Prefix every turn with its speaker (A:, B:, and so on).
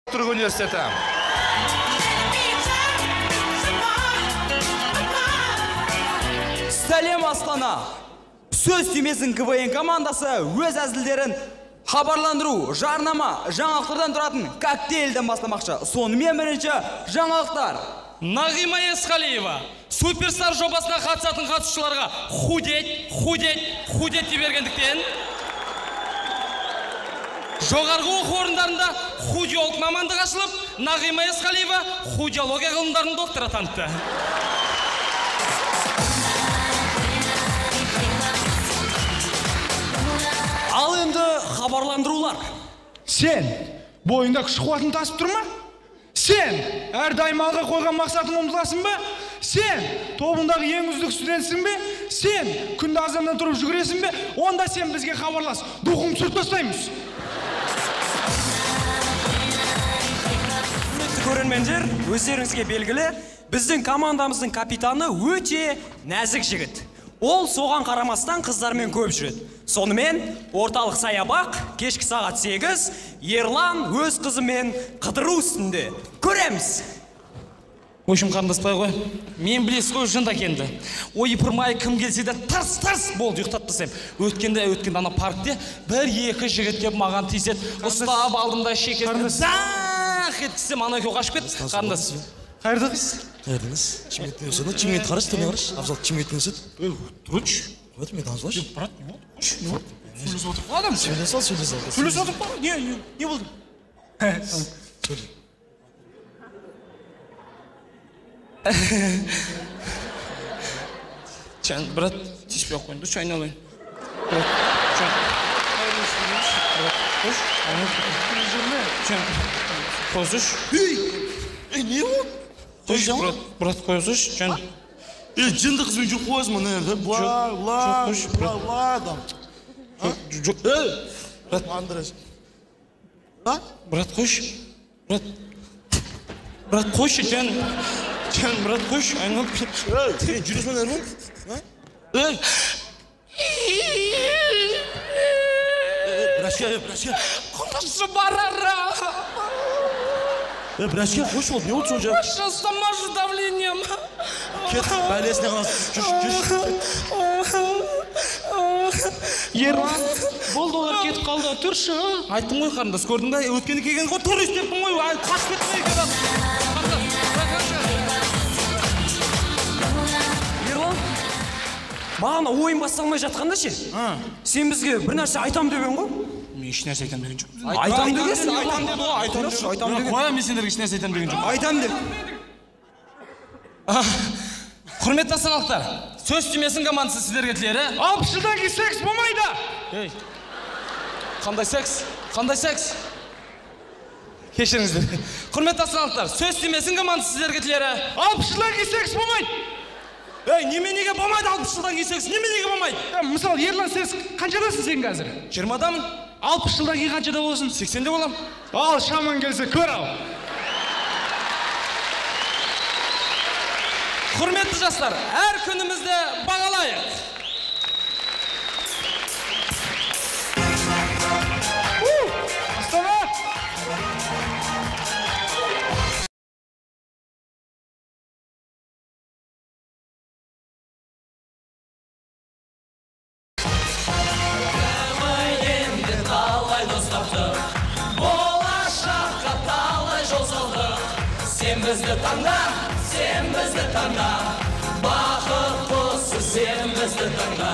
A: Түрік университеті.
B: Сәлем, Астана! Сөз түймесін КВН командасы өз әзілдерін хабарландыру, жарнама, жаңалықтардан тұратын коктейльден бастамақшы. Сонымен, бірінші жаңалықтар.
C: Нағима Есқалиева Суперстар жобасына қатысатын қатысушыларға «худеть, худеть, худеть» дей бергендіктен, жоғарғы оқу орындарында худиолог мамандығы ашылып, Нағима Есқалиева худиология ғылымдарының докторы атаныпты.
B: Ал енді хабарландырулар.
D: Сен бойыңда күш қуатын тасып тұр ма? Сен әрдайым алға қойған мақсатыңа ұмтыласың ба? Сен тобыңдағы ең үздік студентсің бе? Сен күнде азаннан тұрып жүгіресің бе? Онда сен бізге хабарлас, духыңды түсіріп тастаймыз.
B: Құрметті көрермендер, өздеріңізге белгілі, біздің командамыздың капитаны өте нәзік жігіт. Ол соған қарамастан қыздармен көп жүреді. Сонымен, орталық саябақ, кешкі сағат 8, Ерлан өз қызымен қыдыру үстінде. Көреміз!
C: В общем, қарындас, былай ғой, мен, білесіз ғой, жынды әкемді. Ойпырмай, кім келсе де тарс тарс болды, ұйықтатып тастаймын. Өткенде ана паркте бір екі жігіт келіп маған тиіседі. Ұстап алдым да, шекесінен зақ еткізсем, ана екеуі қашып кетті. Қарындас.
D: Қайырлы қыз.
E: Қайырлыңыз. Шымкенттен өседі. Шымкент қарашы, төмен қарашы. Абзал, Шымкенттен өседі.
D: Ей, тұршы.
E: Қой, мен танысайыншы.
D: Брат, не болды? Қойшы, не болды? Сөйлесіп отырып қой адам.
E: Сөйлесе сал, сөйлесе сал.
D: Сөйлесіп отырып қой. Не болды?
E: Сөйле.
C: Жан, брат, тиіспей ақ қойыңдаршы, айналайын. Брат, жан. Брат, қойшы. Жан, қойсайшы.
E: Ей, не болды?
C: Қойшы, брат, брат, қойсайшы, жан.
E: Ей, жынды қызбен жүріп қоясың ба мына жерде? Былай, былай,
C: қойшы,
E: былай, былай адам.
C: Жоқ,
E: Ей,
C: брат.
E: Андрес. А?
C: Брат, қойшы. Брат. Брат, қойшы, жан. Жан, брат, қойшы, айналып кет.
E: Ей, сен жүресің ба мына? Ей! Ей, Брашка, ей, Брашка.
C: Құлашы барара.
E: Ей, Брашка, қойшы, болды, не болды сонша?
C: Сейчас замажу давлением.
E: Кет, бәлесіне қаласың. Жүрші, жүрші.
C: Ерлан, болды, олар кетіп қалды. Тұршы. Айттым ғой, қарындас, көрдің ба? Өткенде келген ғой, турист деппін ғой. Ай, қашып кетті ғой екеуі. Қарындас, байқаңызшы.
B: Ерлан, бағана ойын басталмай жатқанда ше, сен бізге бір нәрсе айтам деп едің ғой?
C: Мен еш нәрсе айтамын деген жоқпын.
B: Айтам дегенсің.
C: Айтам деді ғой, айтам деді.
B: Айтам деген.
C: Қоямын, мен сендерге еш нәрсе айтамын деген жоқпын.
B: Айтам деп.
C: Құрметті астаналықтар, сөз түймесін командасы, сіздерге тілері.
D: 60 жылдан кейін секс болмайды.
C: Ей, қандай секс? Қандай секс? Кешіріңіздер. Құрметті астаналықтар, сөз түймесін командасы, сіздерге тілері.
D: 60 жылдан кейін секс болмайды.
C: Ей, неменеге болмайды 60 жылдан кейін секс? Неменеге болмайды?
D: Мысалы, Ерлан, сен қаншадасың сен қазір?
C: 20-дамын.
D: 60 жылдан кейін қаншада боласың?
C: 80-де боламын.
D: Ал шамаң келсе, көр ал.
C: Құрметті жастар, әр күнімізді бағалайық.
D: Астана!
B: Енді талай дос таптық, болашаққа талай жол салдық. Сен бізді таңда, сен бізді таңда, бақыт құсы, сен бізді таңда.